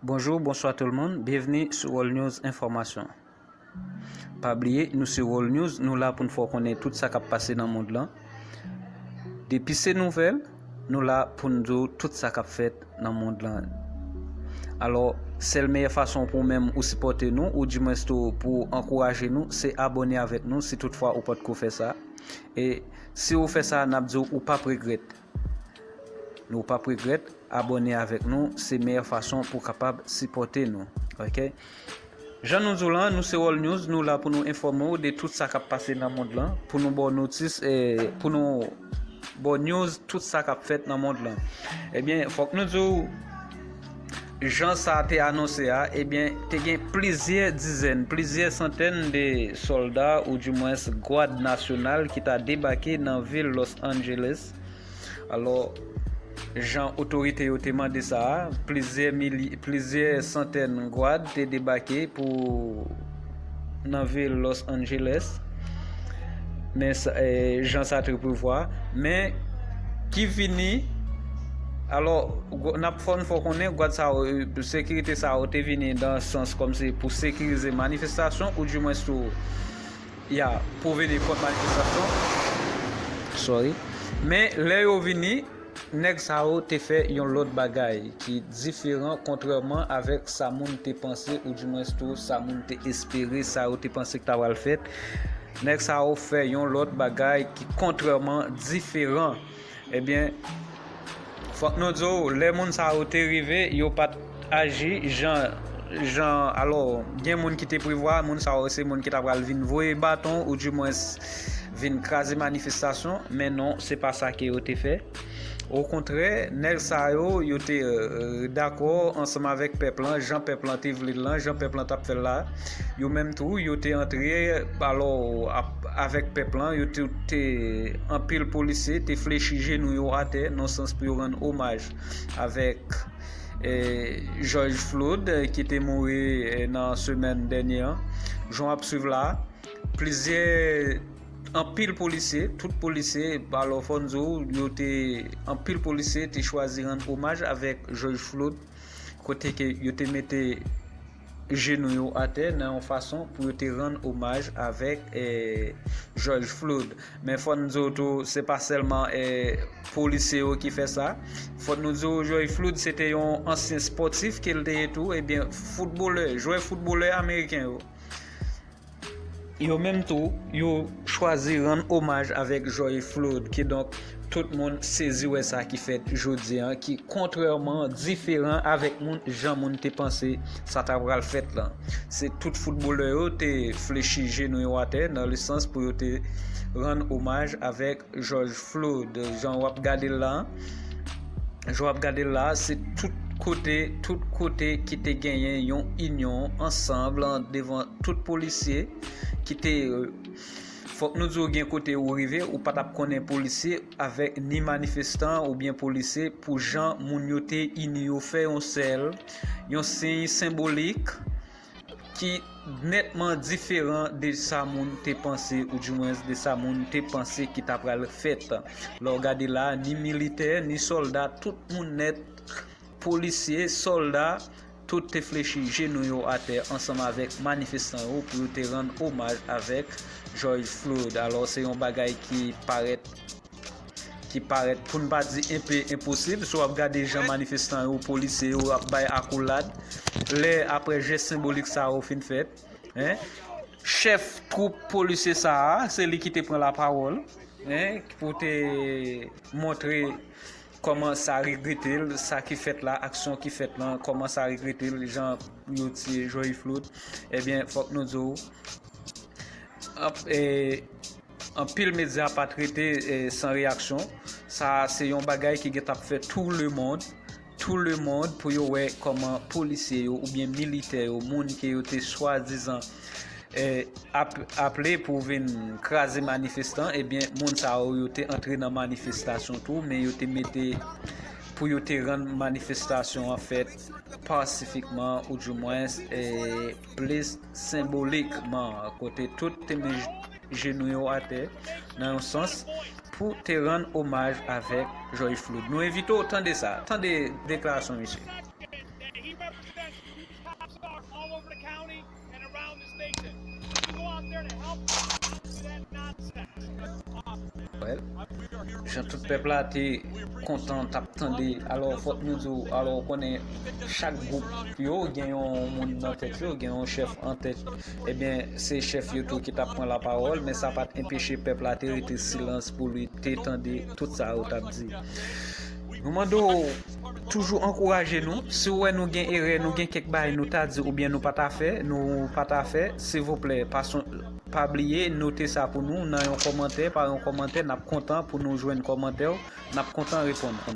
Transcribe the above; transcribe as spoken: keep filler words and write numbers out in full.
Bonjou, bonswa tout le monde, byenvni sou World News Enfòmasyon. Pa bliye, nou se World News, nou la pou n fè w konnen tout sa k ap pase nan mond lan. Depi se nouvèl, nou la pou n di w tout sa k ap fèt nan mond lan. Alò, sèl meyè fason pou w menm ou sipòte nou, oudimwens tou pou w ankouraje nou, se abòne avèk nou si toutfwa ou potko fè sa. E si w fè sa, n ap di w ou p ap regrèt. Nou p ap regrèt, abòne avèk nou, se meyè fason pou w kapab sipòte nou. Oke? Jan nou di w lan, nou se World News, nou la pou nou enfòme w de tout sa k ap pase nan mond lan, pou nou ba w notis, e pou nou ba w news tout sa k ap fèt nan mond lan. Ebyen, fòk nou di w, jan sa te anonse a, ebyen, te gen plizyè dizèn, plizyè santèn de sòlda, oudimwens gad nasyonal, ki ta debake nan vil Los Angeles. Alò, jan otorite yo te mande sa a, plizyè mili-, plizyè santèn gad te debake pou nan vil Los Angeles, men sa, eh, jan sa te prevwa, men ki vini, alò, gwa-, n ap fò n fè w konnen gad sa yo, eh, sekirite sa yo te vini nan sans kòmsi pou sekirize manifestasyon, oudimwens tou, ya, pou vini kont manifestasyon. Sorry. Men lè yo vini, nèg sa yo te fè yon lòt bagay ki diferan, kontrèman avèk sa moun te panse, oudimwens tou sa moun te espere, sa yo te panse ki ta pral fèt. Nèg sa yo fè yon lòt bagay ki kontrèman, diferan. Ebyen, fòk nou di w, lè moun sa yo te rive, yo pa t aji jan, jan, alò, gen moun ki te prevwa, moun sa yo se moun ki ta pral vin voye baton, oudimwens vin kraze manifestasyon, men non, se pa sa ke yo te fè. Okontrè, nèg sa yo, yo te, eh, dakò ansanm avèk pèp lan, jan pèp lan te vle l lan, jan pèp lan t ap fè l la. Yo menm tou, yo te antre, alò, ap-, avèk pèp lan, yo te, te anpil polisye te flechi jenou yo atè, nan sans pou yo rann omaj avèk, eh, George Floyd, eh, ki te mouri, eh, nan semèn dènye an. Jan w ap swiv la, plizyè, anpil polisye, tout polisye, alò fò n di w, yo te, anpil polisye te chwazi rann omaj avèk George Floyd, kote ke yo te mete jenou yo atè nan yon fason pou yo te rann omaj avèk, eh, George Floyd. Men fò n di w tou, se pa sèlman, eh, polisye yo ki fè sa. Fò nou di w, George Floyd, se te yon ansyen spòtif ke l te ye tou, ebyen, foutbolè, jwè foutbolè ameriken yo. Yo menm tou, yo chwazi rann omaj avèk George Floyd, kidonk tout moun sezi wè sa ki fèt jodi an, ki kontrèman, diferan avèk moun, jan moun te panse sa ta pral fèt lan. Se tout foutbolè yo te flechi jenou yo atè, nan le sans pou yo te rann omaj avèk George Floyd. Jan w ap gade l la, jan w ap gade l la, se tout kote, tout kote ki te genyen yon inyon ansanm devan tout polisye ki te, fòk nou di w gen kote ou rive, ou pa t ap konnen polisye avèk ni manifestan oubyen polisye pou jan moun yo te ini yo fè yon sèl, yon siy senbolik ki nètman diferan de sa moun te panse, oudimwens de sa moun te panse ki ta pral fèt. Lè w gade la, ni militè, ni sòlda, tout moun nèt, polisye, sòlda, tout te flechi jenou yo atè ansanm avèk manifestan yo pou yo te rann omaj avèk George Floyd. Alò, se yon bagay ki parèt, ki parèt, pou n pa di enpe enposib, si w ap gade jan manifestan yo, polisye yo ap bay akolad, lè apre jès senbolik sa yo fin fèt, en, chèf twoup polisye sa a, se li ki te pran lapawòl, en, pou te montre kòman sa regrete l, sa ki fèt la, aksyon ki fèt lan, kòman sa regrete l, jan yo tiye George Floyd. Ebyen, fòk nou di w, ap-, e, anpil medya pa t rete, e, san reyaksyon. Sa a se yon bagay ki gentan ap fè tou lemonn, tou lemonn pou yo wè kòman polisye yo oubyen militè yo, moun ke yo te swadizan, e, ap-, aple pou vin kraze manifestan, ebyen, moun sa yo, yo te antre nan manifestasyon tou, men yo te mete pou yo te rann manifestasyon an fèt pasifikman, oudimwens, e, plis senbolikman, kote tout te met jenou yo atè, nan yon sans, pou te rann omaj avèk George Floyd. Nou envite w tande sa, tande deklarasyon misye. He represents who these cops are all over the county and around this nation. We go out there to help. Stop that nonsense. Well, jan tout pèp la te kontan t ap tande, alò fòk nou di w, alò ou konnen chak gwoup yo gen yon moun nan tèt yo, gen yon chèf an tèt. Ebyen, se chèf yo tou ki t ap pran lapawòl, men sa pa t enpeche pèp la te rete silans pou li te tande tout sa yo t ap di. Nou mande w toujou ankouraje nou. Si w wè nou gen erè, nou gen kèk bagay nou ta di oubyen nou pa ta fè, nou pa ta fè, silvouplè, pa bliye note sa pou nou nan yon kòmantè, pa yon kòmantè, n ap kontan pou nou jwenn kòmantè w, n ap kontan reponn.